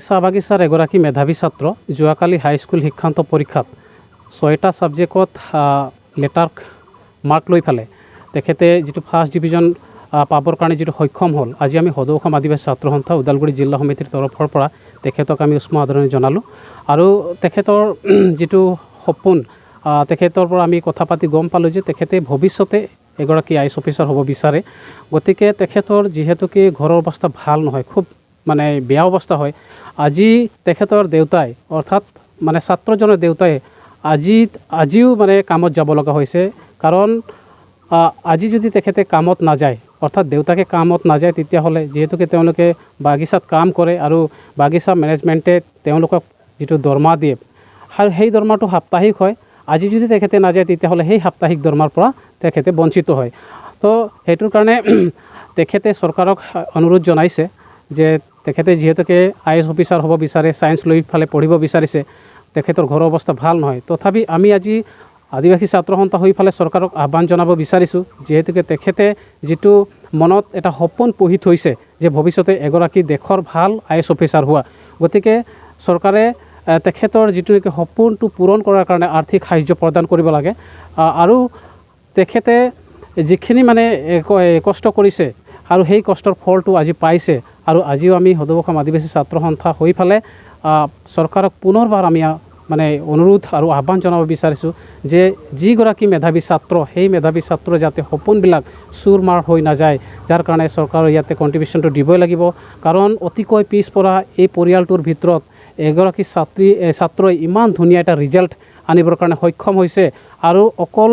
চাহ বাগিচাৰ এগৰাকী মেধাৱী ছাত্ৰ যোৱাকালি হাইস্কুল শিক্ষান্ত পৰীক্ষাত ছয়টা ছাবজেক্টত লেটাৰ মাৰ্ক লৈ পেলাই তেখেতে যিটো ফাৰ্ষ্ট ডিভিজন পাবৰ কাৰণে যিটো সক্ষম হ'ল, আজি আমি সদৌ অসম আদিবাসী ছাত্ৰ সন্থা ওদালগুৰি জিলা সমিতিৰ তৰফৰ পৰা তেখেতক আমি উষ্ম আদৰণি জনালোঁ। আৰু তেখেতৰ যিটো সপোন, তেখেতৰ পৰা আমি কথা পাতি গম পালোঁ যে তেখেতে ভৱিষ্যতে এগৰাকী I S officer হ'ব বিচাৰে। গতিকে তেখেতৰ যিহেতুকে ঘৰৰ অৱস্থা ভাল নহয়, খুব মানে বেয়া অৱস্থা হয়, আজি তেখেতৰ দেউতাই, অৰ্থাৎ মানে ছাত্ৰজনৰ দেউতাই আজিও মানে কামত যাব লগা হৈছে। কাৰণ আজি যদি তেখেতে কামত নাযায়, অৰ্থাৎ দেউতাকে কামত নাযায়, তেতিয়াহ'লে যিহেতুকে তেওঁলোকে বাগিচাত কাম কৰে আৰু বাগিচা মেনেজমেণ্টে তেওঁলোকক যিটো দৰমহা দিয়ে আৰু সেই দৰমহাটো সাপ্তাহিক হয়, আজি যদি তেখেতে নাযায়, তেতিয়াহ'লে সেই সাপ্তাহিক দৰমহাৰ পৰা তেখেতে বঞ্চিত হয়। তো সেইটোৰ কাৰণে তেখেতে চৰকাৰক অনুৰোধ জনাইছে যে তেখেতে যিহেতুকে I S officer হ'ব বিচাৰে, ছায়েন্স লৈ পেলাই পঢ়িব বিচাৰিছে, তেখেতৰ ঘৰৰ অৱস্থা ভাল নহয়, তথাপি আমি আজি আদিবাসী ছাত্ৰ সন্থা হৈ পেলাই চৰকাৰক আহ্বান জনাব বিচাৰিছোঁ, যিহেতুকে তেখেতে যিটো মনত এটা সপোন পুহি থৈছে যে ভৱিষ্যতে এগৰাকী দেশৰ ভাল I S officer হোৱা, গতিকে চৰকাৰে তেখেতৰ যিটো নেকি সপোনটো পূৰণ কৰাৰ কাৰণে আৰ্থিক সাহাৰ্য প্ৰদান কৰিব লাগে। আৰু তেখেতে যিখিনি মানে কষ্ট কৰিছে আৰু সেই কষ্টৰ ফলটো আজি পাইছে। আৰু আজিও আমি সদৌ অসম আদিবাসী ছাত্ৰ সন্থা হৈ পেলাই চৰকাৰক পুনৰবাৰ আমি মানে অনুৰোধ আৰু আহ্বান জনাব বিচাৰিছোঁ যে যিগৰাকী মেধাৱী ছাত্ৰ, সেই মেধাৱী ছাত্ৰ যাতে সপোনবিলাক চুৰমাৰ হৈ নাযায়, যাৰ কাৰণে চৰকাৰৰ ইয়াতে কণ্ট্ৰিবিউশ্যনটো দিবই লাগিব। কাৰণ অতিকৈ পিছপৰা এই পৰিয়ালটোৰ ভিতৰত এগৰাকী ছাত্ৰই ইমান ধুনীয়া এটা ৰিজাল্ট আনিবৰ কাৰণে সক্ষম হৈছে। আৰু অকল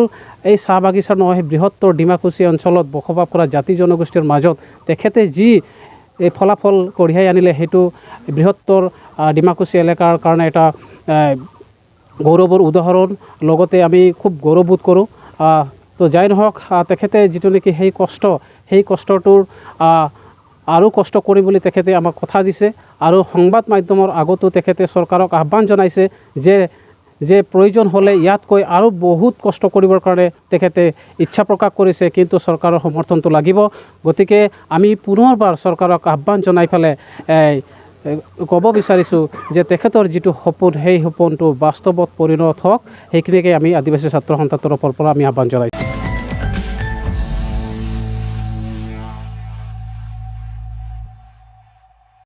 এই চাহ বাগিচাৰ নহয়, বৃহত্তৰ ডিমাকুচি অঞ্চলত বসবাস কৰা জাতি জনগোষ্ঠীৰ মাজত তেখেতে যি এই ফলাফল কঢ়িয়াই আনিলে, সেইটো বৃহত্তৰ ডিমাকুচি এলেকাৰ কাৰণে এটা গৌৰৱৰ উদাহৰণ, লগতে আমি খুব গৌৰৱবোধ কৰোঁ। তো যাই নহওক, তেখেতে যিটো নেকি সেই কষ্ট, সেই কষ্টটোৰ আৰু কষ্ট কৰিম বুলি তেখেতে আমাক কথা দিছে। আৰু সংবাদ মাধ্যমৰ আগতো তেখেতে চৰকাৰক আহ্বান জনাইছে যে প্ৰয়োজন হ'লে ইয়াতকৈ আৰু বহুত কষ্ট কৰিবৰ কাৰণে তেখেতে ইচ্ছা প্ৰকাশ কৰিছে, কিন্তু চৰকাৰৰ সমৰ্থনটো লাগিব। গতিকে আমি পুনৰবাৰ চৰকাৰক আহ্বান জনাই পেলাই ক'ব বিচাৰিছোঁ যে তেখেতৰ যিটো সপোন, সেই সপোনটো বাস্তৱত পৰিণত হওক, সেইখিনিকে আমি আদিবাসী ছাত্ৰ সন্থাৰ তৰফৰ পৰা আমি আহ্বান জনাইছোঁ।